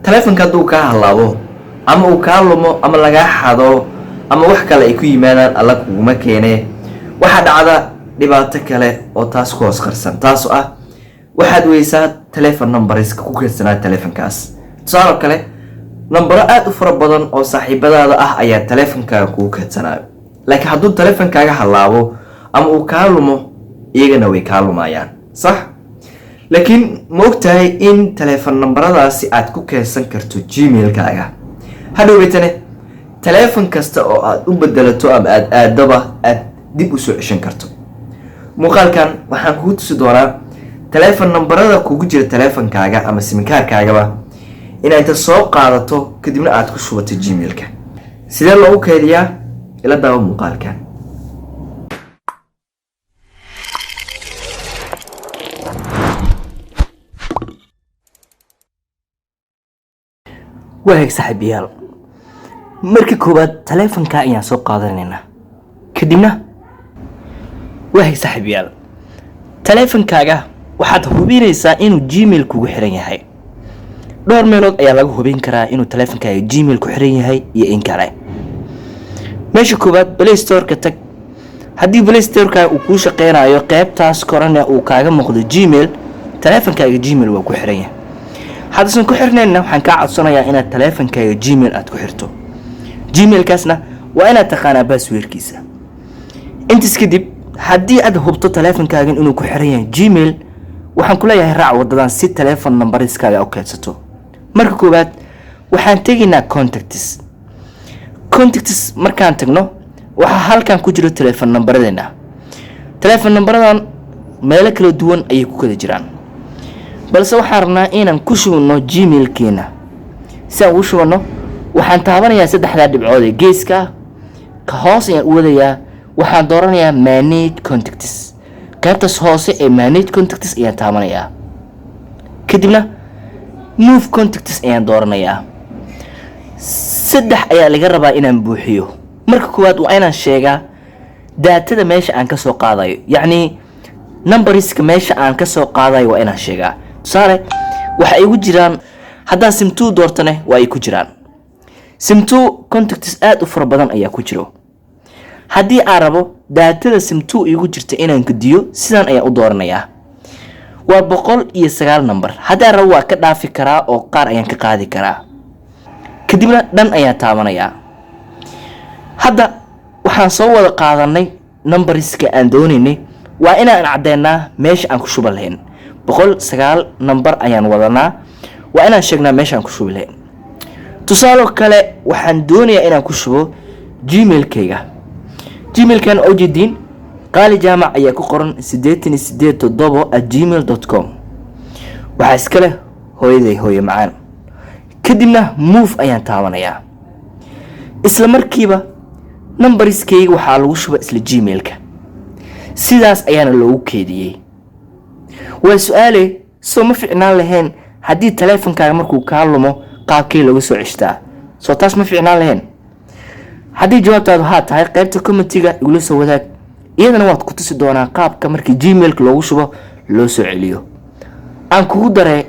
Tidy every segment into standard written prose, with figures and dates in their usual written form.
Taleefonka hadduu kaa halaabo ama uu kaa lumo ama lagaa xado ama wax kale ay ku yimaadaan, Alla kuguma keenee, waxaa dhacda dhibaato kale oo taas ku hoos qarsan, taasoo ah waxaad weysaa telefon numberska ku keedsanaa telefonkaas. Tusaaloo kale, nambaro aada u fara badan oo saaxiibadaada ah ayaa teleefonkaaga kugu keedsanaayo, laakiin hadduu teleefonkaaga halaabo ama uu kaa lumo, iyagana way kaa lumayaan, sax? Laakiin ma ogtahay in teleefon nambaradaasi aad ku keedsan karto Gmailkaaga? Hadhoweytane teleefon kasta oo aad u bedelato ama aad aadaba aad dib usoo ceshan karto. Muuqaalkan waxaan kugu tusi doonaa teleefon nambarada kugu jira teleefonkaaga ama simikaarkaagaba inaad inta soo qaadato, kadibna aad ku shubato Gmailka. Sidee loogu keydiyaa? Ila daawo muuqaalkan. Waagaag saaxiibayaal, marka koowaad taleefonka ayaan soo qaadanaynaa, kadibna waagaag saaxiibayaal, taleefonkaaga waxaad hubinaysaa inuu Gmail kugu xiran yahay. Dhowr meelood ayaa laga hubin karaa inuu taleefonkaaga Gmail ku xiran yahay iyo in kale. Meesha koowaad, Play Storeka tag. Haddii Play Storeka uu kuu shaqeynayo, qeybtaas korena uu kaaga muuqdo Gmail, taleefonkaaga Gmail waa ku xiran yahay. Haddaysan ku xirnaynna, waxaan kaa codsanayaa inaad taleefonkaaga Gmail aad ku xirto. Gmailkaasna waa inaad taqaanaa passwordkiisa. Intaas kadib, haddii aad hubto taleefonkaagan inuu ku xiran yahay Gmail, waxaan ku leeyahay raac wadadan si telefon numberiskaaga u keydsato. Marka koowaad waxaan tegaynaa contacts. Contacts markaan tagno, waxaa halkan ku jiro telefon nambaradeenna. Telefon nambaradan meelo kala duwan ayay ku kala jiraan, balse waxaan rabnaa inaan ku shubno Gmailkeena. Si aan ugu shubanno, waxaan taabanayaa saddexdaa dhibcood ee geeska ah. Ka hoos ayaan u wadayaa, waxaan dooranayaa manage contacts. Qaybtaas hoose ee manage contacts ayaan taabanayaa, kadibna move contacts ayaan dooranayaa. Saddex ayaa laga rabaa inaan buuxiyo. Marka koowaad waa inaan sheegaa daatada meesha aan kasoo qaadayo, yacni numberiska meesha aan kasoo qaadayo waa inaan sheegaa. Tusaale, waxa igu jiraan, haddaan SIM 2 doortane, waa ay ku jiraan SIM 2. Contacts aada u fara badan ayaa ku jiro. Haddii aan rabo daatada SIM 2 igu jirta inaan gediyo, sidaan ayaan u dooranayaa. Waa 109 number. Haddaan rabo waa ka dhaafi karaa oo qaar ayaan ka qaadi karaa. Kadibna done ayaan taabanayaa. Hadda waxaan soo wada qaadanay numberiska aan doonaynay. Waa inaan caddeynaa meesha aan ku shuban lahayn. 109 number ayaan wadanaa, waa inaan sheegnaa meesha aan ku shubi lahayn. Tusaaloo kale, waxaan doonayaa inaan ku shubo Gmailkayga. Gmailkan ujeediin, Qaali Jaamac ayaa ku qoran, 887@gmail.com. Waxaa iska leh hooyaday, hooye macaan. Kadibna move ayaan taabanayaa. Isla markiiba numberiskayga waxaa lagu shuba isla Gmailka. Sidaas ayaana loogu keediyey. Waa su-aale, soo ma ficnaan lahayn haddii taleefonkaaga markuu kaa lumo qaabkii looga soo ceshtaa? Soo taas ma ficnaan lahayn? Haddii jawaabtaadu haa tahay, qaybta commentiga igula soo wadaag. Iyadana waad ku tusi doonaa qaabka markii Gmailka loogu shubo loo soo celiyo. Aan kugu daree.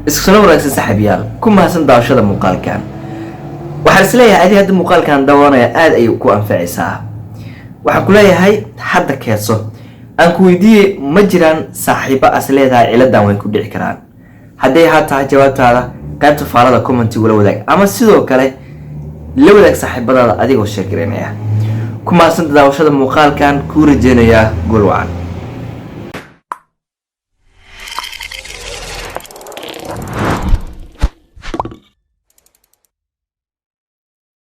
Isku sano wanaagsan saaxiibayaal, ku mahadsan daawashada muuqaalkan. Waxaan isleeyahay adi hadda muuqaalkan daawanaya aada ayay ku anfacaysaa. Waxaan ku leeyahay hadda keedso. Aan ku weydiiyey, ma jiraan saaxiibo as leedahay ciladan way ku dhici karaan? Hadday haa tahay jawaabtaada, qaybta faalada commentigula wadaag, ama sidoo kale la wadaag saaxiibadaada adigoo share gareynaya. Ku mahadsan daawashada muuqaalkan, kuu rajeynayaa guul wacan.